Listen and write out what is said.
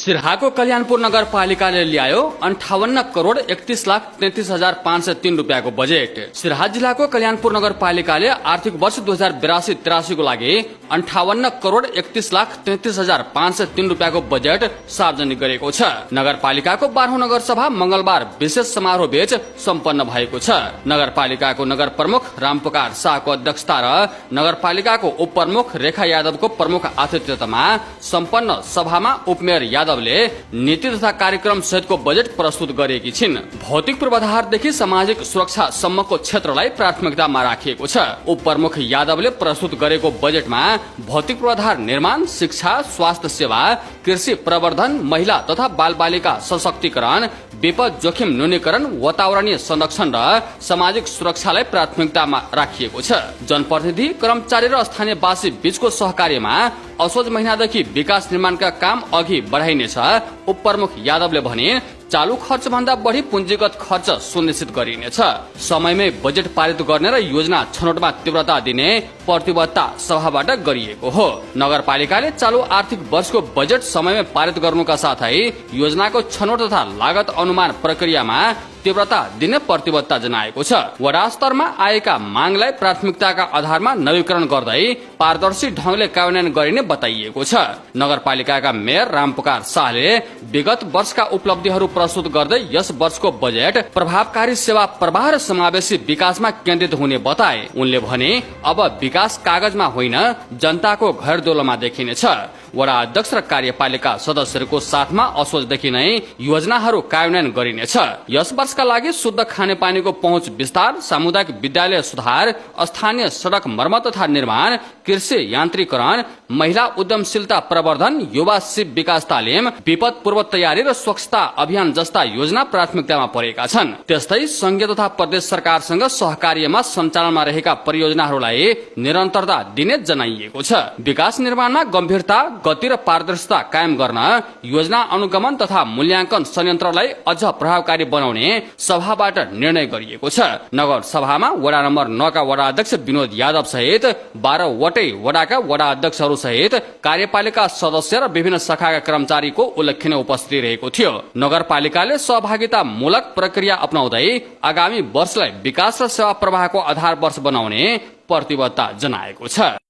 सिराहाको कल्याणपुर नगरपालिकाले ल्यायो 58 करोड़ 31,33,503 रुपियाँको बजेट। सिराहा जिल्लाको कल्याणपुर नगरपालिकाले आर्थिक वर्ष 2082-83 को लागि 58 करोड़ 31,33,503 रुपियाँको बजेट सार्वजनिक गरेको छ। नगरपालिकाको 12औं नगरसभा मंगलबार विशेष समारोह बीच सम्पन्न भएको छ। नगरपालिकाको नगर प्रमुख रामपुकार शाहको अध्यक्षता र नगरपालिकाको उपप्रमुख रेखा यादवको प्रमुख आतिथ्यतामा सम्पन्न सभामा उपमेयर यादवले नीति तथा कार्यक्रम सहितको बजेट प्रस्तुत गरेकी छिन्। भौतिक पूर्वाधारदेखि सामाजिक सुरक्षा सम्मको क्षेत्रलाई प्राथमिकतामा राखिएको छ। उपप्रमुख यादवले प्रस्तुत गरेको बजेटमा भौतिक पूर्वाधार निर्माण, शिक्षा, स्वास्थ्य सेवा, कृषि प्रवर्धन, महिला तथा बालबालिका सशक्तिकरण, विपद जोखिम न्यूनीकरण, वातावरणीय संरक्षण र सामाजिक सुरक्षालाई प्राथमिकतामा राखिएको छ। जनप्रतिनिधि, कर्मचारी र स्थानीयवासी बीचको सहकार्यमा असोज महिनादेखि विकास निर्माणका काम अघि बढाइनेछ। उपप्रमुख यादवले भने चालू खर्च भन्दा बढी पुँजीगत खर्च सुनिश्चित गरिनेछ। समयमै बजेट पारित गर्ने र योजना छनौटमा तीव्रता दिने प्रतिबद्धता सभाबाट गरिएको हो। नगरपालिकाले चालू आर्थिक वर्षको बजेट समयमै पारित गर्नुका साथै योजनाको छनौट तथा लागत अनुमान प्रक्रियामा तीव्रता दिने प्रतिबद्धता जनाएको छ। वडा स्तरमा आएका मागलाई प्राथमिकताका आधारमा नवीकरण गर्दै पारदर्शी ढंगले कार्यान्वयन गरिने बताइएको छ। नगरपालिकाका मेयर रामपुकार शाहले विगत वर्षका उपलब्धिहरू प्रस्तुत गर्दै यस वर्षको बजेट प्रभावकारी सेवा प्रवाह र समावेशी विकासमा केन्द्रित हुने बताए। उनले भने अब विकास कागजमा होइन जनताको घरदोलोमा देखिनेछ। वडा अध्यक्ष र कार्यपालिका सदस्यहरूको साथमा असोजदेखि नै योजनाहरू कार्यान्वयन गरिनेछ। यस वर्षका लागि शुद्ध खानेपानीको पहुँच विस्तार, सामुदायिक विद्यालय सुधार, स्थानीय सड़क मर्मत तथा निर्माण, कृषि यान्त्रिकरण, महिला उद्यमशीलता प्रवर्धन, युवा सिप विकास तालिम, विपद पूर्व तयारी र स्वच्छता अभियान जस्ता योजना प्राथमिकतामा परेका छन्। त्यस्तै संघीय तथा प्रदेश सरकारसँग सहकार्यमा सञ्चालनमा रहेका परियोजनाहरूलाई निरन्तरता दिने जनाइएको छ। विकास निर्माणमा गम्भीरता, गति र पारदर्शिता कायम गर्न योजना अनुगमन तथा मूल्याङ्कन संयन्त्रलाई अझ प्रभावकारी बनाउने सभाबाट निर्णय गरिएको छ। नगर सभामा वडा नम्बर 9 का वडा अध्यक्ष विनोद यादव सहित 12 वटै वडाका वडा अध्यक्षहरू सहित कार्यपालिका सदस्य र विभिन्न शाखाका कर्मचारीको उल्लेखनीय उपस्थिति रहेको थियो। नगरपालिकाले सहभागिता मूलक प्रक्रिया अपनाउँदै आगामी वर्षलाई विकास र सेवा प्रवाहको आधार वर्ष बनाउने प्रतिबद्धता जनाएको छ।